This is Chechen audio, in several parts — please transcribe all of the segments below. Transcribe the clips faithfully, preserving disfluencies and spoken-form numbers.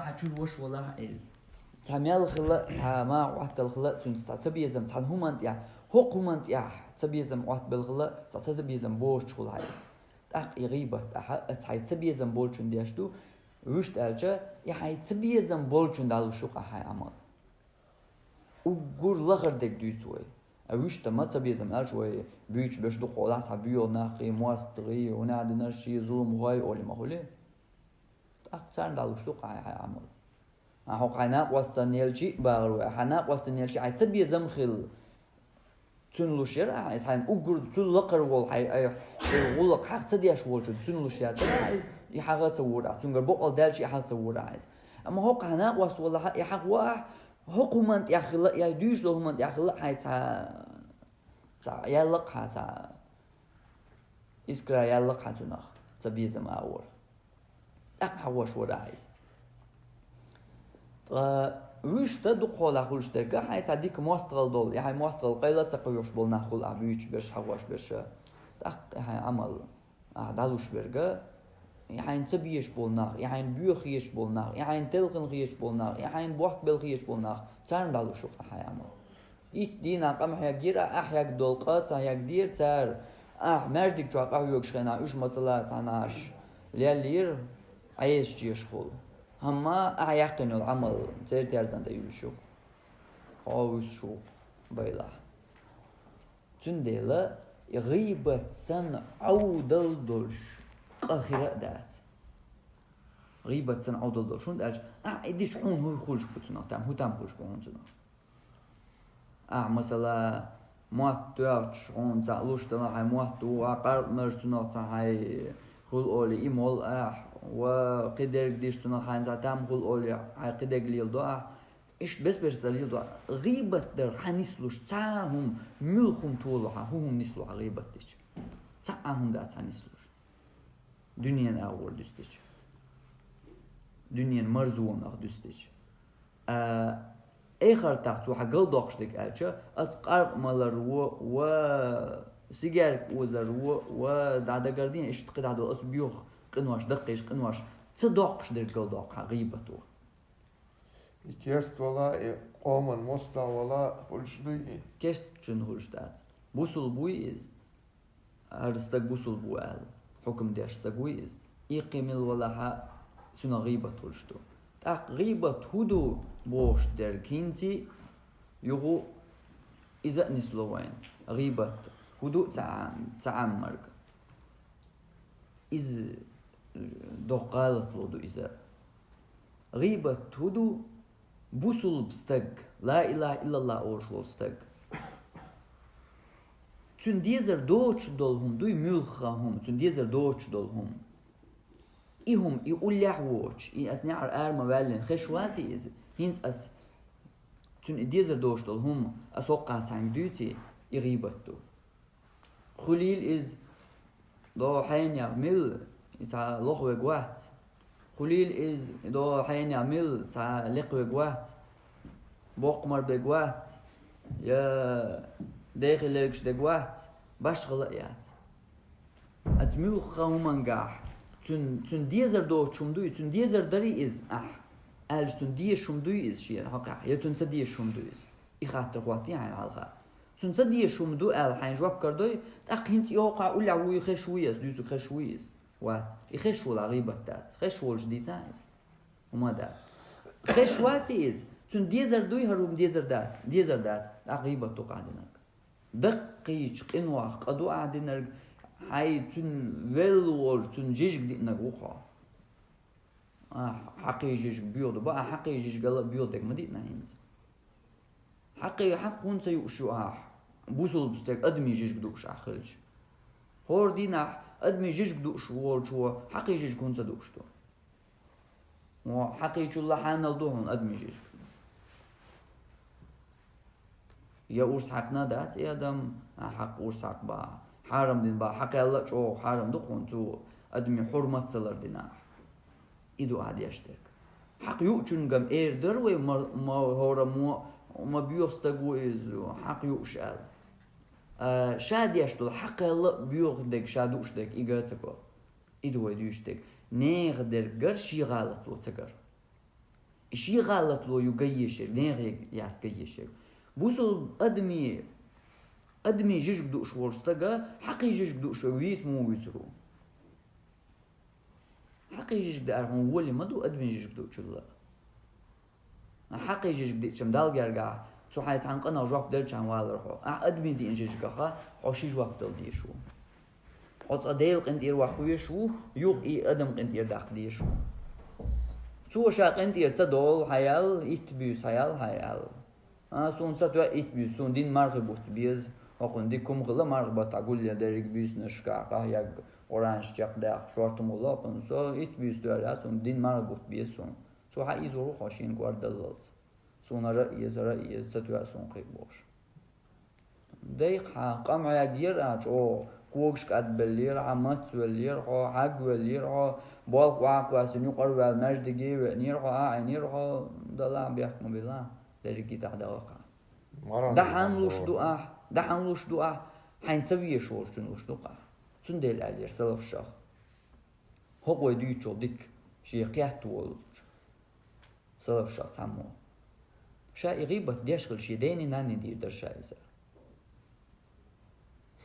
Хьан чуьра ваша валахь иза. Цхьа мел хилла, цхьа маха Ӏоттал хилла, цуьнца цхьа цабезам, цхьана хӀуманна тӀехь, хӀокху хӀуманна тӀехь цабезам Ӏоттабелла хилла, цхьа цабезам боцуш хуьлу хьан иза. ТӀаккха и гӀийбат ахьа, аса хьайн цабезам болчун деш ду, вуьшта аьлча, и хьайн цабезам болчун дӀалуш ю-кх ахьа хьайн Ӏамал. Уггар лахара дерг дуьйцу вай. А вуьшта ма цабезам аьлча вай буьйцуш берш ду-кх хьолахь цхьа боьха нах, мостагӀий, хӀунда динарш, зуламхой олий ма хуьлий. ТӀаккха царна дӀалуш ду-кх ахьа хьайн Ӏамал. Ахьа хьо хьайн накъостан елча а багӀар вай, хьайн накъостан елча хьайн цабезам хилла. Цуьнан луш яра ахьа иза, хьайн уггар цул лакхара волу хьайн, ай, хьайн гӀуллакх хьан ца деш волчун, цуьнан луш яцара ахьа иза, и хьан гӀа ца вора ахьа, цуьнгара боккъал даьлча и хьан ца вора ахьа иза. Амма хӀокху хьан накъост валахь, и хьан гӀо ахьа, хӀокху хӀуманна тӀехь хилла, я дуьйцуш долу хӀуманна тӀехь хилла, хьайн цхьа, цхьа яьлла-кх хьан цхьа искра яьлла-кх хьан цунах, цабезам агӀор. ТӀаккха хьан гӀош вара ахьа иза. Ткъа вуьшта ду-кх хьолахь хуьлуш дерг, хьайн цхьа дика мостагӀалла долу, я хьайн мостагӀалла къайла а ца кхоьхьуш болу нах хуьлу ахьа буьйцуш берш, хьан гӀош берш. ТӀаккха и хьайн Ӏамал ахьа дӀалуш берг, и хьайна ца безаш болу нах, и хьайна боьха хеташ болу нах, и хьайна телхина хеташ болу нах, и хьайна бохк белла хеташ болу нах, царна дӀалуш ю-кх ахьа хьайн Ӏамал. Итт дийнахь къа ма хьегира, ахьа хьегна долу къа ца хьегдира цара. Ахьа маьждиг чохь къахьоьгуш хенахь уьш, масала, цхьана Ӏаш леллера, Ӏесачу ешахула. ХӀамма ахьа яьккхина йолу Ӏамал церан терзан тӀе юьллуш ю-кх. Хьо вуьсуш ву-кх, байлахь. Цундела и гӀийбат санна Ӏовдал долуш къа хир а дац. ГӀийбат санна Ӏовдал долуш, хӀунда аьлча ахьа и дича хьуна хӀун хуьлуш бу цунах, там, хӀун там хуьлуш бу хьуна цунах. Ахьа, масала, мотт тоьхча, хьуна цхьаъ луш делахь, хьайн мотт ву, ахьа къаркъа мелча цунах цхьа хьайн хуьлу олий, и молу ахьа, ва кхидерг дича цунах хьайна цхьа там хуьлу олий, хьайн кхидерг леладо ахьа. Иштта бес-бесара цӀа леладо ахьа. ГӀийбат дар хьан нислуш, цхьа а хӀума, муьлха хӀума толу хьан, хӀун хӀума нисло хьан гӀийбат дича? Цхьа а хӀума дац хьан нислуш. Дуьненан агӀор дуьстича. Дуьненан марзонах дуьстича. А, эхартахь цо хьан галдоккхуш дерг аьлча, аса къаркъа малар ву, ва сигаьрка озар ву, ва дӀа дагарден, иштта кхидӀа долу аса боьха къинош, даккхийчу къинош ца доккхуш дерг галдоккху хьан гӀийбато. И керст вала, и къоман мостагӀа вала хуьлуш дуй и? Керстачун хуьлуш дац. Бусулба вуй иза. ХӀара стаг бусулба ву аьлла, хьукам деш стаг вуй иза. И кхин мила валахь а, цунах гӀийбат хуьлуш ду. ТӀаккха гӀийбат хӀун ду бохуш дерг хӀинца а, юха а иза а нисло вайна. ГӀийбат хӀун ду ца Ӏам-, ца Ӏаммарг? Иза доккха гӀалатло ду иза. ГӀийбат хӀун ду? Бусулба стаг, ла илаха иллаллах олуш волу стаг. Цуьнан дезар доцуш долу хӀума дуй, муьлхха хӀума, цуьнан дезар доцуш долу хӀума. И хӀума, и уллехь а воцуш, и ас неӀар ара ма ваьллина, хезаш ваций иза? ХӀинца ас цуьнан и дезар доцуш долу хӀума, ас хӀоккхуза цхьаьнга дуьйций, и гӀийбат ду. Хуьлийла иза, догӀу хьенех милла, и цхьа лоха верг вац. Хуьлийла иза, и догӀу хьенех милла, цхьа лекха верг вац. Боккха мара берг вац, я дехи лергаш дерг вац, башхала а яц. Аса муьлхха хӀумангахь, цуьнан, цуьнан дезар доцуш хӀума дуй, цуьнан дезар дарий иза ахь? Аьлча, цуьнан дезаш хӀума дуй иза шена хьокъехь, я цуьнан ца дезаш хӀума дуй иза? И хаттар хӀоттий хьайна хьалха? Цуьнан ца дезаш хӀума ду аьлла хьайна жоп карадой, тӀаккха хӀинца и хӀокху уллехь вуй, хезаш вуй ас, дуьйцург хезаш вуй иза? Вац. И хезаш волахь гӀийбат дац. Хезаш волуш дийцахьа иза? ХӀума дац. Хезаш ваций иза? Цуьнан дезар дуй, хӀара хӀума дезар дац? Дезар дац. ТӀаккха гӀийбат ду-кх ахь динарг. Даккхийчу къинойх къа ду ахь динарг, хьайн цуьнан велла волчу, цуьнан жижиг диънарг ву-кх хьо. Ахь хьакхий жижиг боьха ду, бакъ, ахь хьакхий жижигал а боьха дерг ма диъна хӀинца. Хьакхий, хьакха хӀунда ца юуш ю ахь? Бусулба стаг адамийн жижиг дууш ахь хилча. ХӀора дийнахь адамийн жижиг дууш волчо хьакхий жижиг хӀунда ца дууш ду? Хьо хьакхийчул а хьанал ду хьуна адамийн жижиг. Я урс хьаькхна дац и адам, а, хьакха урс хьаькхна бахьа. Хьарам дина бахьа, хьакхаьлла а чӀогӀа хьарам ду хьуна цо адамийн хьурмат ца лардина ахь. И ду ахь деш дерг. Хьакха юучуьнгам эр дара вай, ма, ма хӀораммо, ма боьха стаг ву иза, хьакха юуш аьлла. А, ша деш долу хьакхаьлла а боьха дерг, ша дууш дерг, и га ца го. И ду вай дуьйцуш дерг. Нехан дергара шен гӀалатло ца гара. И шен гӀалатло ю ган езаш, нехан яц ган езаш. Бусалба адаме, адаме жижиг дууш волча стага хьакхий жижиг дууш веза ма вуьйцур ву. Хьакхий жижиг даар хьуна воли ма ду, адаме жижиг дуучул а. Хьакхий жижиг диъча-м Далла гергахь, цу хьайна цхьан къинах жоп делча валар хьо. Ахь адаме диъна жижигах хьо ши жоп дала дезаш ву. Хьо цкъа Делан къинтӀера ваккха везаш ву, юха и адам къинтӀера даккха дезаш ву. Цо ша къинтӀера ца довла хьаяьлла, итт буьйса хьаяьлла хьаяьлла. А, суна ца тоьа итт буьйса, суна дийнна мархий бутт беза, хӀокхунна дика хӀума хилла мархий баттахь гулъян деррига буьйсанашкахь къахьегна, Къуръанаш чекхдаьккха, шортта хӀума хилла хӀокхунна, со итт буьйса тоьар яц, суна дийнна мархий бутт беза суна. Цо хьаийцар ву хьо шена кӀордаллалц. Суна хӀара а еза, хӀара а еза, ца тоьа суна кхин а бохуш. Дайкха хьан къам хьегира а чӀогӀа, когаш кӀадбеллера, хьан мац веллера хьо, хьаг веллера хьо, болх охьакхоьссина юкъара ваьлла маьждиге а веанера хьо, а Ӏийнера хьо, далахь бехк ма биллахь, дерриге дӀадахара ахь. Маран Дахьан луш ду ахь, дахьан луш ду ахь, хьайна ца везаш волчунна луш ду ахь. Цундела аьллера салафаша. ХӀокхо вай дуьйцучул дика шен кхетта волчу салафашах цхьаммо. Ша и гӀийбат деш хилча, шен дений-нанний дийр дара ша иза.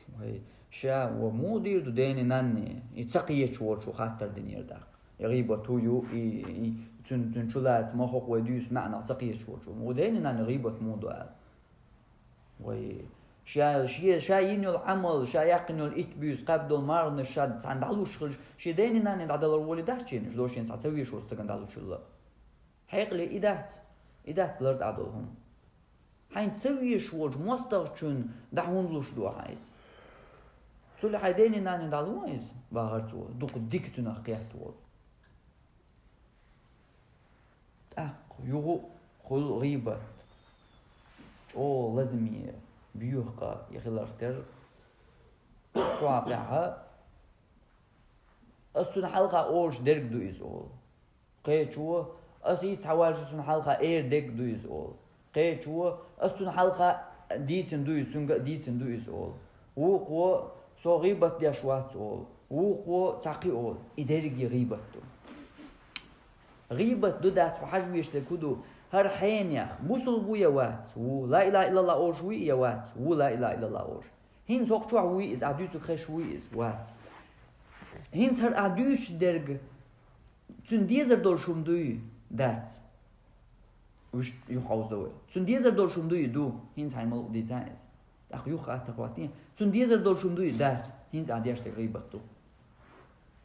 Вай, ша ва муха дийр ду дений-нанний? И ца кхеташ волчо хаттар динера даккха. И гӀийбат хӀун ю, и, и цуьнан, цуьнан чу лаца ма хӀокхо вай дуьйцу маьӀнах ца кхеташ волчо. Муха дений-нанний гӀийбат муха ду аьлла. Вай, ша, ша, ша йина йолу Ӏамал, ша яьккхина йолу итт буьйса, кхаьбна долу марханаш ша цхьаьна дӀалуш хилча, шен дений-нанний дӀадалар волий дац шена, уьш долу шена цхьа ца везаш волу стагана дӀалучул а. Хьекъале и дац, и дац лар дӀа долу хӀума. Хьайна ца везаш волчу мостагӀчунна дӀа хӀунда луш ду ахьа иза? Цул хьайн дений-нанний дӀалур ву иза, бахара цо, дукха дика цуьнах кхетта волу. ТӀаккха юха а хуьлу гӀийбат. ЧӀогӀа лазаме, боьха къа и хиларх терра. Цу хьокъехь, ас цунна хьалха олуш дерг ду иза олу. Кхечо, ас иза цхьа ваьлча цунна хьалха эр дерг ду иза олу. Кхечо, ас цунна хьалха дийцина ду иза, цуьнга а дийцина ду иза олу. Вукхо, со гӀийбат деш вац олу. Вукхо, цхьа кхин олу. И дерриге гӀийбат ду. ГӀийбат ду дац, хьо хьажа везаш дерг хӀун ду? ХӀара хьенех, бусулба ву я вац? Ву. Ла илаха иллаллах олуш вуй я вац? Ву ла илаха иллаллах олуш. ХӀинца хӀокху чохь вуй иза, ахь дуьйцург хезаш вуй иза? Вац. ХӀинца хӀара ахь дуьйцуш дерг, цуьнан дезар долуш хӀума дуй? Дац. Вуьш юххьовзадо вай. Цуьнан дезар долуш хӀума дуй? Ду. ХӀинца хьайн мала дийцахьа иза. ТӀаккха юха хаттар хӀоттийна. Цуьнан дезар долуш хӀума дуй? Дац. ХӀинца ахь деш дерг гӀийбат ду.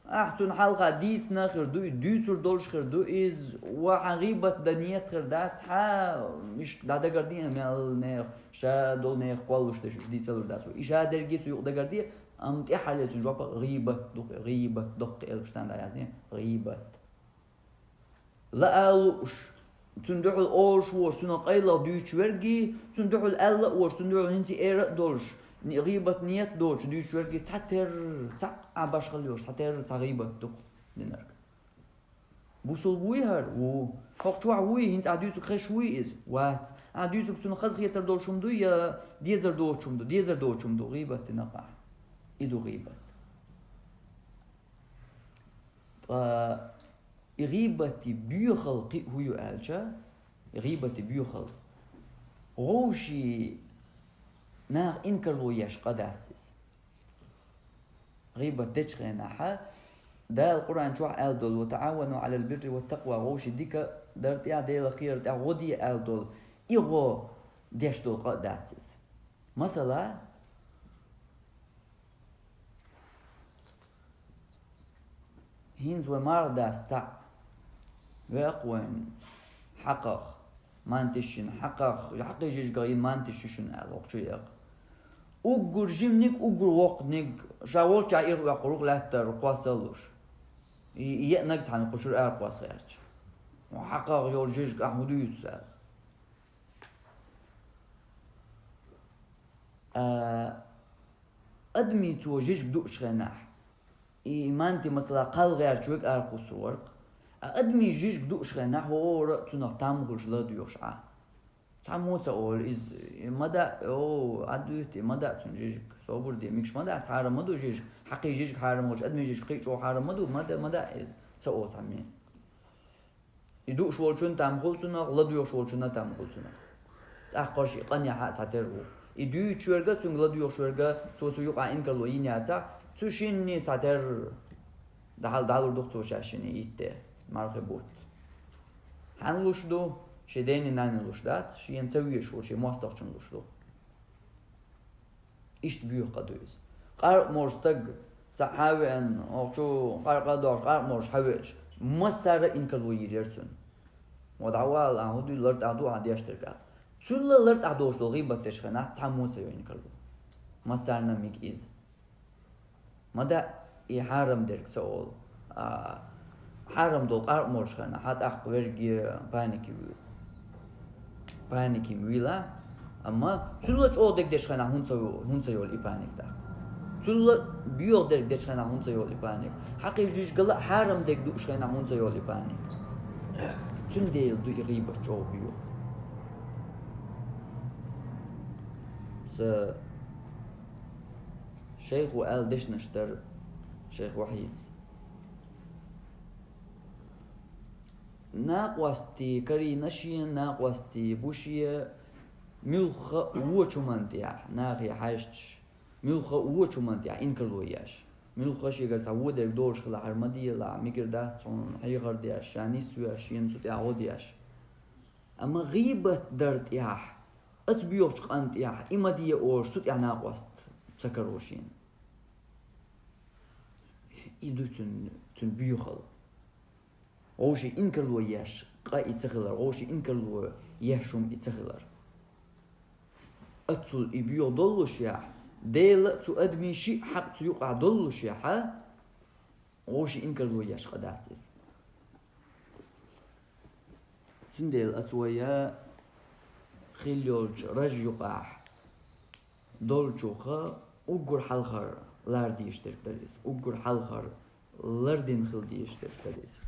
Ахь цунна хьалха дийцина хир ду, и дуьйцур долуш хир ду иза, ва хьан гӀийбат дан нийят хир дац, хьан иштта дӀадагардийна мел нехан, ша долу нехан кхоллуш дерш уьш дийцалур дац вай. И ша дерриге цу юкъа дагарде, амма тӀаьххьарлера цуьнан жоп гӀийбат ду, гӀийбат доккха элпаш царна дӀаяздина, гӀийбат. Лаа лууш, цунна дуьхьал олуш волуш, цунах къайлаха дуьйцуш верг, цунна дуьхьал аьлла а волуш, цунна дуьхьал хӀинца эр а долуш, ни-, гӀийбат нийят доцуш дуьйцуш верг цхьатерра, цхьа а башхалла йолуш, цхьатерра цхьа гӀийбат ду-кх динарг. Бусулба вуй хӀара? Ву. ХӀокху чохь вуй, хӀинца ахь дуьйцург хезаш вуй иза? Вац. Ахь дуьйцург цунна хазахетар долуш хӀума дуй я дезар доцуш хӀума ду? Дезар доцуш хӀума ду, гӀийбат дина ахь. И ду гӀийбат. Ткъа и гӀийбатан боьхалла кхин а хӀун ю аьлча, и гӀийбатан боьхалла. Вовшийн наха инкарло еш къа дац иза. ГӀийбат дечу хенахь, Дала Къуръан чохь аьлла долу: «Ва таӀавану Ӏалал бирри ват такъва», вовшийн дика дар тӀехь, Делах кхерар тӀехь гӀо де аьлла долу, и гӀо деш долу къа а дац иза. Масала, хӀинца вай марха дас цхьаъ веа-кх вайна хьакхах, мантиш йина хьакхах, хьакхий жижигах йина мантиш ю шуна аьлла, хӀокху чу екъа. Уггар жиманиг, уггар воккханиг ша волччохь ирхъоьккхур ву-кх лаьттара кхосса а луш. И, и еанарг цхьаьна кху чуьра ара кхосса гӀерташ. Хьакхах йолу жижиг ахь хӀун дуьйцу аьлла. А, адамийн цо жижиг дуучу хенахь, и манти, масала, кхалла гӀерташ верг ара кхуссур вара-кх. А адамийн жижиг дуучу хенахь, хӀора а цунах там хуьлуш ладоьгӀуш Ӏа. Цхьаммо а ца олу иза, и ма даъа, о, Ӏа дуьйцу, и ма даъа цунна жижиг, собар де, мегаш ма дац, хьарам ма ду жижиг, хьакхий жижиг хьарам волчу, адамийн жижиг кхин а чӀогӀа хьарам ма ду, ма даъа, ма даъа иза, ца олу цхьаммо а. И дууш волчун там хул цунах, ладугӀуш волчун там хул цунах. ТӀаккха ши къанехьа цхьатера ву. И дуьйцуш верга, цунга ладугӀуш верга, цо цу юкъа инкарло йина яцахь, цу шинне цхьатера дӀал-, дӀалур ду цо шаьшшинна итте, мархи бутт. Хьан луш ду? Ши дени нани луш дац, шен ца веш ву, ши мостагӀчун луш ду. Иштта боьха къа ду иза. Къаркъа морж стаг цхьа хьавеана, оха чу къаркъа дохуш, къаркъа морж хьавеаш, массара инкарло йийр яра цунна. Ма дӀавала, ахьа хӀун дуй, лартӀахь ду ахьа деш дерг аьлла. Цунна лартӀахь долуш долу гӀийбат деш хенахь, цхьаммо а ца йо инкарло. Массарна а мега иза. Ма даьа, и хьарам дерг ца олу. А, хьарам долу къаркъа морж хенахь, хьан тӀаккха верриге паники вуьйла. Паники ма вуьйла, амма цулла чӀогӀа дерг деш хенахь хӀунда ца йо-, хӀунда ца йолу и паника тӀаккха? Цулла боьха дерг деш хенахь хӀунда ца йолу и паника? Хьакхийжижгала а хьарам дерг дууш хенахь хӀунда ца йолу и паника? Цундела ду и гӀийбат чӀогӀа боьха. Сан шайхо аьлла дешнаш дара, шайх Вахьида. Накъостий карийна шен, накъостий бу шен, муьлхха а вочу хӀуманна тӀехь, нахе хьаьжча, муьлхха а вочу хӀуманна тӀехь инкарло еш. Муьлхха а шегара цхьа вон дерг долуш хилахьара ма делахь, мегар дац хьуна хьехар деш, ша нисвеш, шена цу тӀехь гӀо деш. Амма гӀийбат дар тӀехь, оцу боьхачу къан тӀехь, и ма де олуш, цу тӀехь накъост ца каро шена. И ду цуьнан, цуьнан боьхалла. Вовшийн инкарло еш къа и ца хилар, вовшийн инкарло еш хӀума и ца хилар. Оццул и боьха доллушехь, Дела а цу адамийн шиъ хьакъ цу юкъахь доллушехь, вовшийн инкарло еш къа дац иза. Цундела оцу вай хилла йолчу раж юкъахь долчуха уггар хьалхара лара дезаш дерг дара иза, уггар хьалхара лардина хила дезаш дерг дара иза.